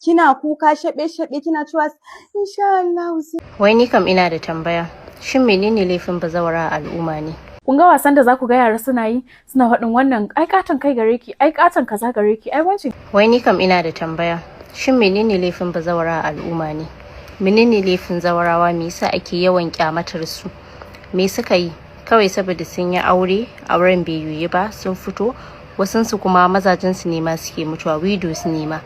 Kina kuka shaɓe shaɓe, kina cewa insha Allah sai Wai ni kam ina da tambaya. Shin menene laifin bazawara a al'umma ne? Kun ga wasan da za ku ga yara suna yi, suna faɗin wannan, "Ai katon kai gare ki, ai katon kaza gare ki, ai wancin." Wai ni kam ina da tambaya. Shin menene laifin bazawara a al'umma ne? Menene laifin zawarawa? Me yasa ake yawan kyamatar su? Me suka yi? Kawai saboda sun yi aure, auren bai yiwu ba, sun fito, wasunsu kuma mazajen su ne ma suke mutuwa, widows ne ma.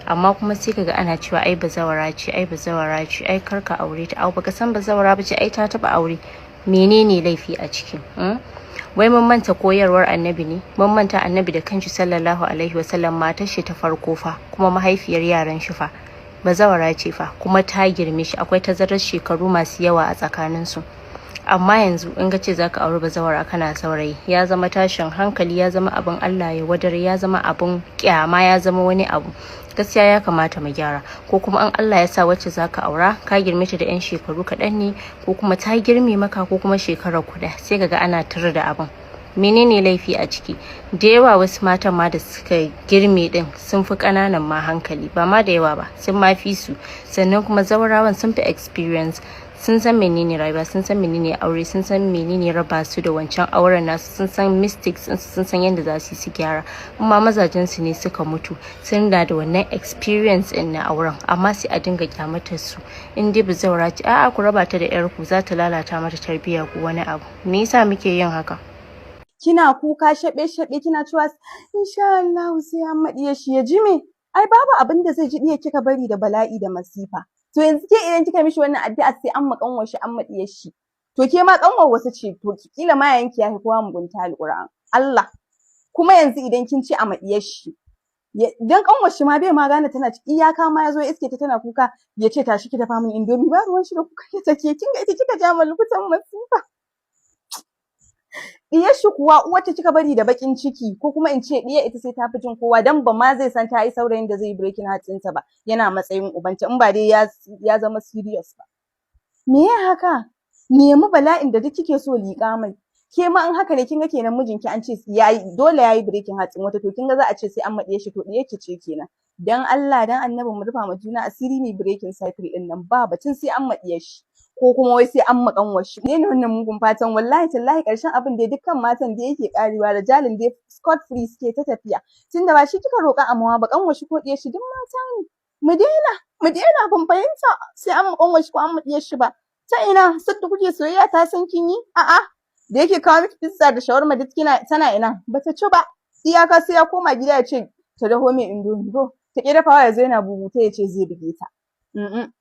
Amma kuma sai kaga ana cewa ai bazawara ce, ai bazawara ce, ai karka aure ta, au baka san bazawara ba ce, ai ta taba aure. Menene laifi a ciki? Wai mun manta koyarwar Annabi ne? Mun manta Annabi da kanshi, sallallahu alaihi wasallam, matar shi ta farko fa, kuma mahaifiyar yaran shi fa, bazawara ce fa, kuma ta girme shi, akwai tazarar shekaru masu yawa a tsakanin su. Amma yanzu in ka ce zaka auri bazawara kana saurayi, ya zama tashin hankali, ya zama abin Allah ya wadare, ya zama abin kyama, ya zama wani abu. Gaskiya ya kamata mu gyara. Ko kuma an Allah ya sa wacce zaka aura ka girme ta da yan shekaru kaɗan ne, ko kuma ta girme maka, ko kuma shekarar kuɗa, sai kaga ana tur da abin. Menene laifi a ciki? Da yawa wasu matan ma da suka girme din sun fi ƙananan ma hankali, ba ma da yawa ba, sun ma fi su. Sannan kuma zawarawan sun fi experience, sun san menene rayuwa, sun san menene aure, sun san menene raba su da wancan auren nasu, sun san mistakes, sun san yadda za su yi su gyara. Amma mazajen su ne suka mutu, sun da wannan experience din na auren, amma sai a dinga kyamatar su. In dai bazawara ce, a'a, ku raba ta da yar ku, za ta lalata mata tarbiyya ko wani abu. Me yasa muke yin haka? Kina kuka shaɓe shaɓe, kina cewa insha Allah sai an maɗiye shi, ya ji me? Ai babu abin da zai ji, ɗiya kika bari da bala'i da masifa. To yanzu ke idan kika mishi wannan addu'a, sai an ma ƙanwar shi, an maɗiye shi, to ke ma ƙanwar wasu ce, to kila ma yayanki ya fi kowa mugunta, alƙur'an Allah. Kuma yanzu idan kin ce a maɗiyar shi, dan ƙanwar shi ma bai ma gane tana ciki, iyaka ma ya zo ya iske ta tana kuka, ya ce, "Tashi ki dafa min Indomie." Ba ruwan shi da kuka ke take. Kin ga ita kika ja ma lukutan masifa. Diyar shi kuwa, uwarta kika bari da bakin ciki, ko kuma in ce diyar ita sai ta fi jin kowa, dan ba ma zai san ta yi saurayin da zai yi breaking heart ɗinta ba, yana matsayin ubanta, in ba dai ya zama serious ba. Me ya haka? Nemi bala'in da duk kike so, liƙa mai. Ke ma in haka ne, kin ga kenan mijinki an ce yayi dole yayi breaking heart ɗin wata, to kin ga za a ce sai an maɗiye shi, to ɗiyar ki ce kenan. Dan Allah dan Annabi mu rufa ma juna asiri, mu breaking cycle ɗin nan. Ba batun sai an maɗiye shi, ko kuma wai sai an maƙanwar shi. Ne wannan mugun fatan? Wallahi tallahi, ƙarshen abin da dukkan matan da yake ƙarewa da jalin dai scot free suke ta tafiya, tunda ba shi kika roƙa amawa ba, ƙanwar shi ko ɗiyar shi duk mata ne. Mu daina, mu daina. Ban fahimta sai an maƙanwar shi ko an maɗiyar shi ba. Ta ina sadda kuke soyayya ta san kin yi? A'a, da yake kawo miki pizza da shawarma duk kina tana ina? Bata ci ba. Iyaka sai ya koma gida ya ce ta daho mai Indomie, ko ta ƙi dafawa, ya zo yana bubuta, ya ce zai buge ta.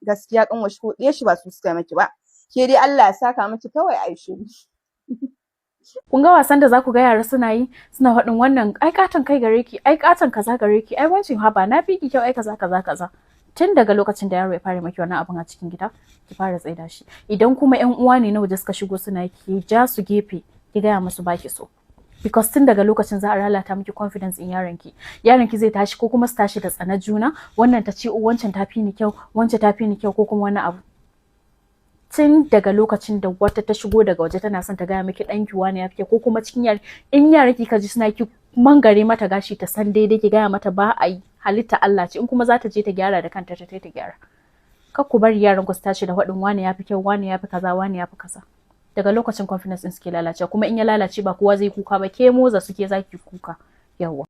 Gaskiya ƙanwar shi ko ɗiyar shi ba su suka miki ba. Ke dai Allah ya saka miki, kawai ayi shiru. Kun ga wasan da za ku ga yara suna yi, suna faɗin wannan, "Ai katon kai gare ki, ai katon kaza gare ki, ai wancin haba na fi ki kyau, ai kaza kaza kaza." Tun daga lokacin da yaro ya fara maki wannan abun a cikin gida, ki fara tsaida shi. Idan kuma ƴan uwa ne na waje suka shigo suna yi, ki ja su gefe, ki gaya musu baki so, because tun daga lokacin za a lalata miki confidence in yaron ki. Yaron ki zai tashi, ko kuma su tashi da tsanar juna, wannan ta ce wancan ta fi ni kyau, wancan ta fi ni kyau, ko kuma wani abu. Tun daga lokacin da wata ta shigo daga waje tana son ta gaya miki ɗanki wani ya fi, ko kuma cikin yare, in yaran ki ka ji suna ki mangare mata gashi, ta san daidai, ki gaya mata ba a yi, halitta Allah ce. In kuma za ta je ta gyara da kanta, ta ta gyara. Kar ku bari yaran ku su tashi da faɗin wani ya fi kyau, wani ya fi kaza, wani ya fi kaza. Daga lokacin confidence din suke lalacewa. Kuma in ya lalace, ba kowa zai kuka ba, ke moza suke zaki kuka yawa.